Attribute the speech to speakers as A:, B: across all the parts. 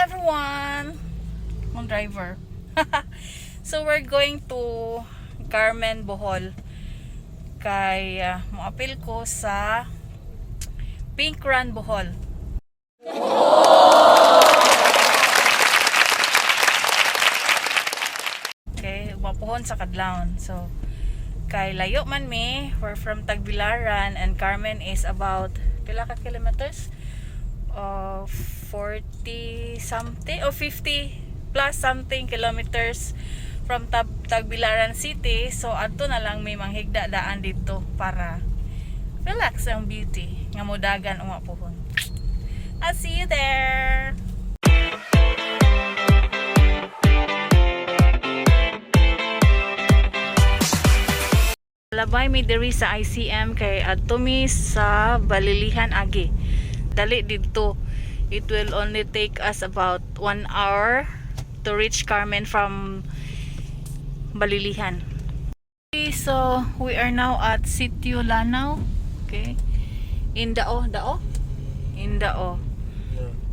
A: Everyone! Ang driver. So we're going to Carmen, Bohol. Kay moapil ko sa Pink Run Bohol. Okay, mapuhon sa kadlawon. So, kay layo man mi, we're from Tagbilaran and Carmen is about pila ka kilometers? 40 something or 50 plus something kilometers from Tagbilaran City. So adto na lang may manghigda daan dito para relax ang beauty nga modagan uma puhon. I'll see you there. Labay mi diri sa ICM kay adto mi sa Balilihan agi. Dali didto. It will only take us about 1 hour to reach Carmen from Balilihan. Okay, so we are now at Sitio Lanao. Okay. Indao, Dao? Indao.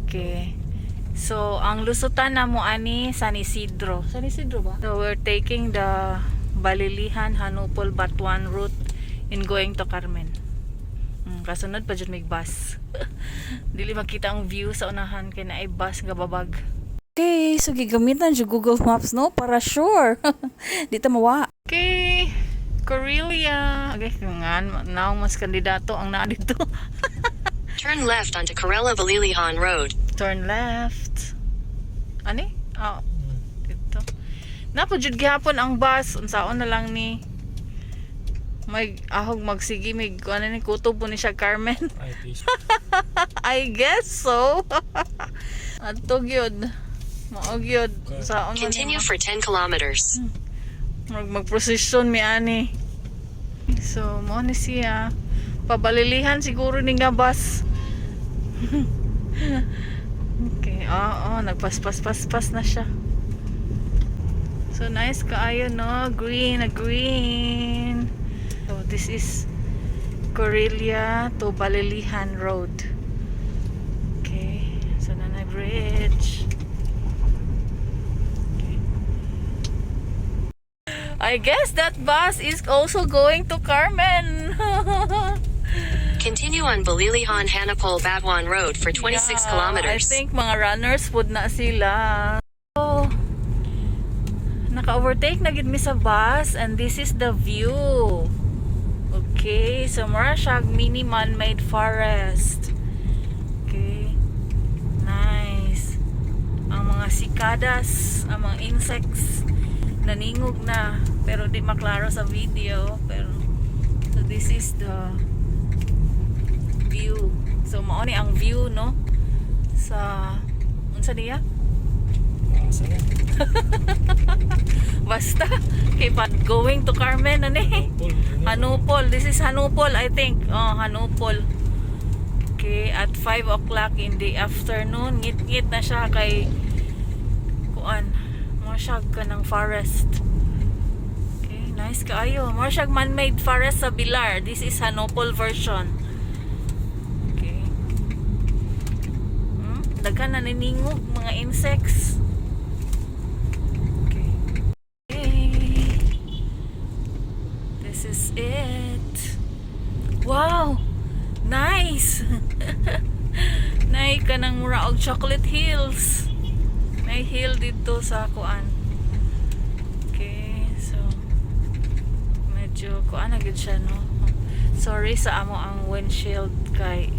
A: Okay. So, ang lusutan na mo ani San Isidro. San Isidro ba? So, we're taking the Balilihan, Hanupol, Batuan route in going to Carmen. Kasunod pa dyan may bus. Dili makita ang view sa unahan kay naay bus nga babag. Okay, so gigamitan jud Google Maps, no, para sure. Di ta mawa. Okay, Corelia. Okay, ngan naong mas kandidato ang naa dito.
B: Turn left onto Corella Balilihan Road.
A: Turn left. Ani? Oh, dito. Napo jud gihapon ang bus, unsaon na lang ni may ahog magsige may ano ni kutob po ni siya Carmen. I guess so. Adto gyud. Mao gyud. Unsaon man ni
B: Continue for 10 kilometers.
A: Magprosesyon mi ani. So mo ni siya. Pabalilihan siguro ni nga bus. Okay, oo, nagpaspas-paspas na siya. So nice kaayo, no? Green, na green. So this is Corelia to Balilihan Road. Okay, so na bridge. Okay. I guess that bus is also going to Carmen.
B: Continue on Balilihan Hanapol Batuan Road for 26
A: Yeah,
B: kilometers.
A: I think mga runners food na sila. Oh, naka-overtake na gid mi sa bus and this is the view. Okay, so mura siya mini man-made forest. Okay. Nice. Ang mga cicadas, ang mga insects naningog na pero di maklaro sa video, pero so this is the view. So mao ni ang view, no, sa unsa niya? Basta kay pa going to Carmen ani. Hanupol. This is Hanupol, I think. Oh, Hanupol. Okay, at 5 o'clock in the afternoon, ngit-ngit na siya kay kuan. Mo siya ka ng forest. Okay, nice kaayo. Mo siya man-made forest sa Bilar. This is Hanupol version. Okay. Daghan na niningog mga insects. Okay. Okay. This is it. Wow! Nice! Nay ka ng mura og chocolate hills. May hill dito sa kuan. Okay, so medyo kuan na gid siya, no. Sorry sa amo ang windshield kay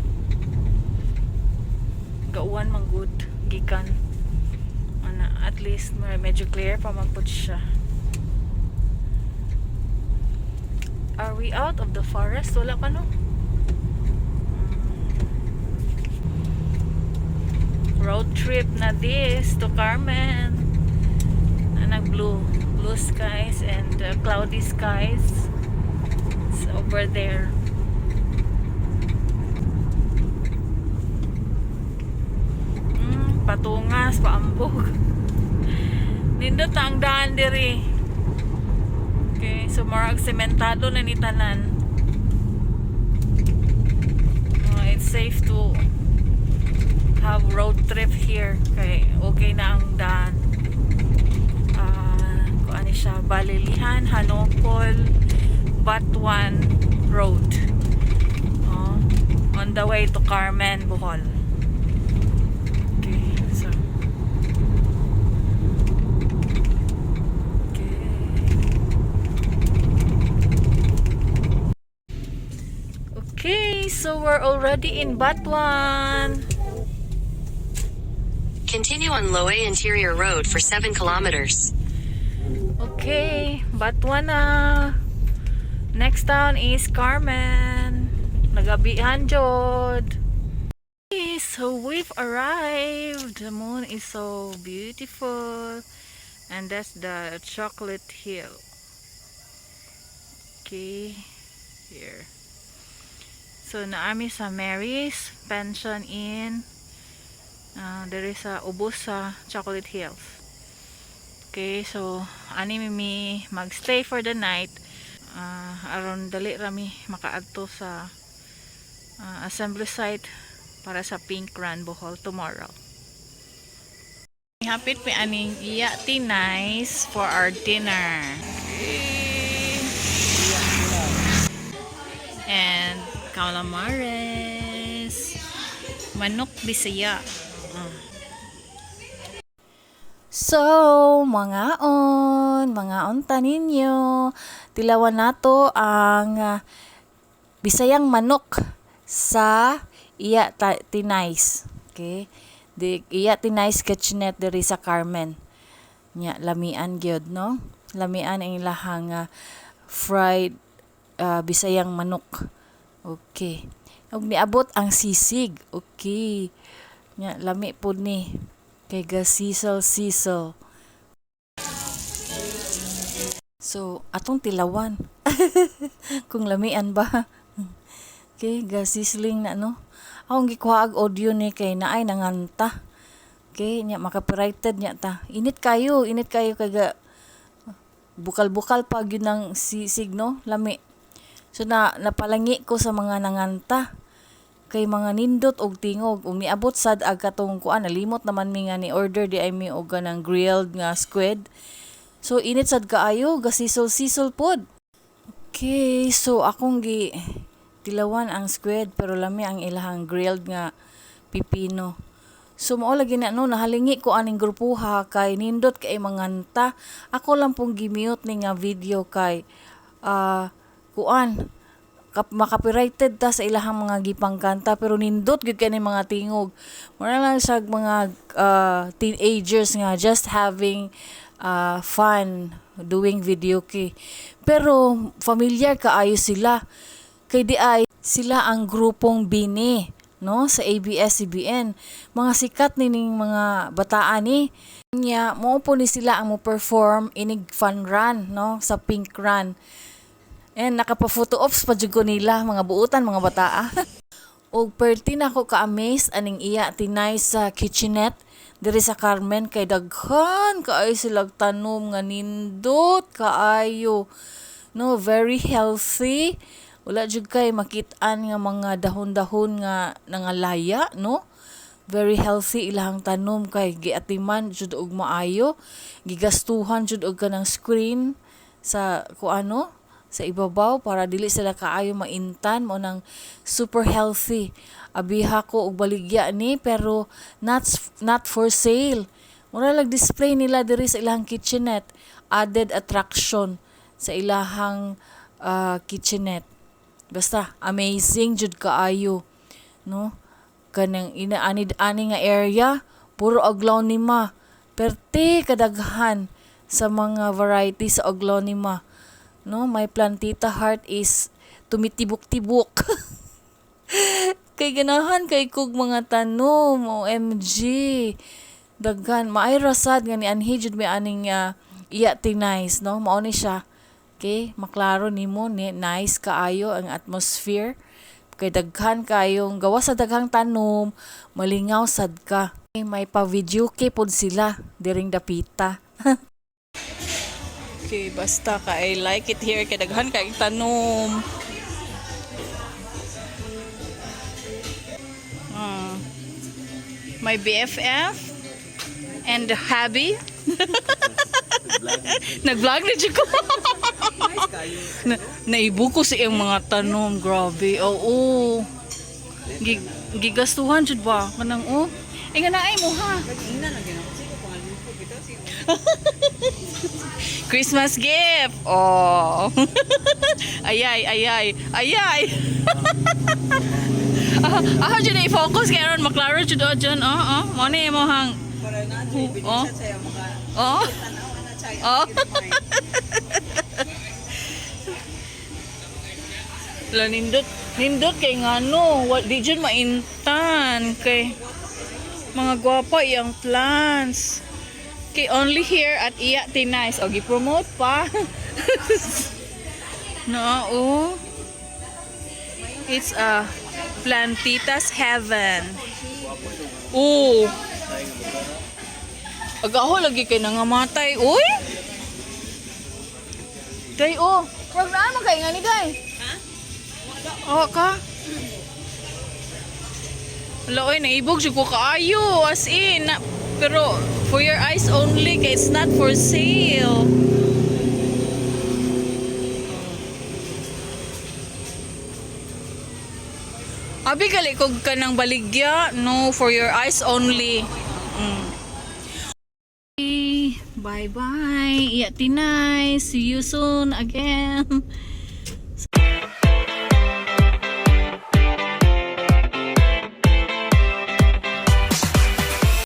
A: gauwan man gud gikan. Ana, at least medyo clear pa man pud siya. Are we out of the forest? Wala pa, no? Road trip na this to Carmen. Na nag blue blue skies and cloudy skies. It's over there. Patungas, paambog. Nindot na ang daan diri. Okay, so murag sementado na ni tanan. It's safe to Have road trip here kay okay na ang daan. Ah, kung ano siya, Balilihan, Hanopol, Batuan Road. Oh, on the way to Carmen, Bohol. Okay, so okay. Okay, so we're already in Batuan.
B: Continue on Loay Interior Road for 7 kilometers.
A: Okay, Batuan na. Next town is Carmen. Nagabihan jud. Okay, so we've arrived. The moon is so beautiful. And that's the Chocolate Hill. Okay, here. So naa mi sa Mary's Pension Inn. There is a ubos sa Chocolate Hills. Okay, so ani mi mi magstay for the night. Aron dali rami makaadto sa assembly site para sa Pink Run Bohol tomorrow. Hapit mi aning Iya Nice for our dinner. Okay. And calamares. Manok Bisaya. So, mangaon, mangaon ta ninyo. Tilawan nato ang Bisayang manok sa Iya Tinais. Okay? Di Iya Tinais Kitchenette diri sa Carmen. Nya lamian gyud, no? Lamian ang ilahang fried Bisayang manok. Okay. Ug niabot ang sisig. Okay. Nya lami pud ni. Kay ga sizzle sizzle. So, atong tilawan. Kung lamian ba. Okay, ga sizzling na, no. Akong gikuha og audio ni kay naay nanganta. Okay, nya makapirighted nya ta. Init kayo kay ga bukal-bukal pa gyud ng sisig, no, lami. So na napalangi ko sa mga nanganta kay mga nindot og tingog. Ug niabot sad ag katong kuan, nalimot naman mi nga ni order di ay mi og kanang grilled nga squid. So init sad kaayo, gasisol-sisol pod. Okay, so akong gi tilawan ang squid pero lami ang ilahang grilled nga pipino. So mao lagi na, no, nahalingi ko aning grupuha kay nindot kay manganta. Ako lang pong gi-mute ni nga video kay kuan makapirighted ta sa ilahang mga gipangkanta, pero nindot gyud kay ni mga tingog. Mura lang siya mga teenagers nga just having fun doing video kay. Pero familiar kaayo sila kay di ay sila ang grupong Bini, no, sa ABS-CBN. Mga sikat nining mga bataan ni. Nya mao po ni sila ang mo perform inig fun run, no, sa Pink Run. And nakapa-photo ops pa jud ko nila, mga buutan mga bataa. Og perti na ako ka-amaze aning Iya Tinay sa kitchenette diri sa Carmen kay daghan kaayo silag tanom nga nindot kaayo. No, very healthy. Wala jud kay makit-an nga mga dahon-dahon nga nangalaya, no? Very healthy ilahang tanom kay giatiman jud og maayo, gigastuhan jud og kanang screen sa kuano sa ibabaw para dili sila kaayo maintan. Mo nang super healthy. Abiha ko og baligya ni pero not for sale. Mura lag display nila diri sa ilahang kitchenette, added attraction sa ilahang kitchenette. Basta amazing jud kaayo, no, kanang ina ani nga area puro aglonema. Perte kadaghan sa mga variety sa aglonema, no. My plantita heart is tumitibok-tibok kay ganahan kay kog mga tanom. OMG, daghan. Maay rasad nga ni anhi jud mi aning Iya Tinais, no. Mao ni siya. Okay, maklaro nimo ni nice kaayo ang atmosphere kay daghan kayong gawa sa daghang tanom, malingaw sad ka. May pa video kay pod sila diring dapita. Okay, basta ka I like it here kay daghan kay tanom. Ah. My BFF and hubby. Nag-vlog na jud ko. Naibuko sa iyang mga tanom, grabe. Oo. Gigastuhan jud ba kanang oh. Eh nga naay mo ha. Christmas gift. Oh. Ayay, ayay, ayay. Ah, ah, jud i-focus kay aron maklaro jud oh dyan. Oh. Mo ni mo hang. Oh. Oh. Oh. La nindot, nindot kay ngano, wa di jud maintan kay mga gwapa iyang plants. Kay only here at Iya Tinais. O gi-promote pa. No, oh. It's a plantita's heaven. Oh. Agaho lagi kay nangamatay. Uy! Day oh. Wag na man kay ngani day. Ha? Oh ka. Wala oy, naibog jud ko kaayo as in. Na, pero for your eyes only kay it's not for sale. Abi gali kog kanang baligya, no, for your eyes only. Bye bye. Iya Tinay. See you soon again.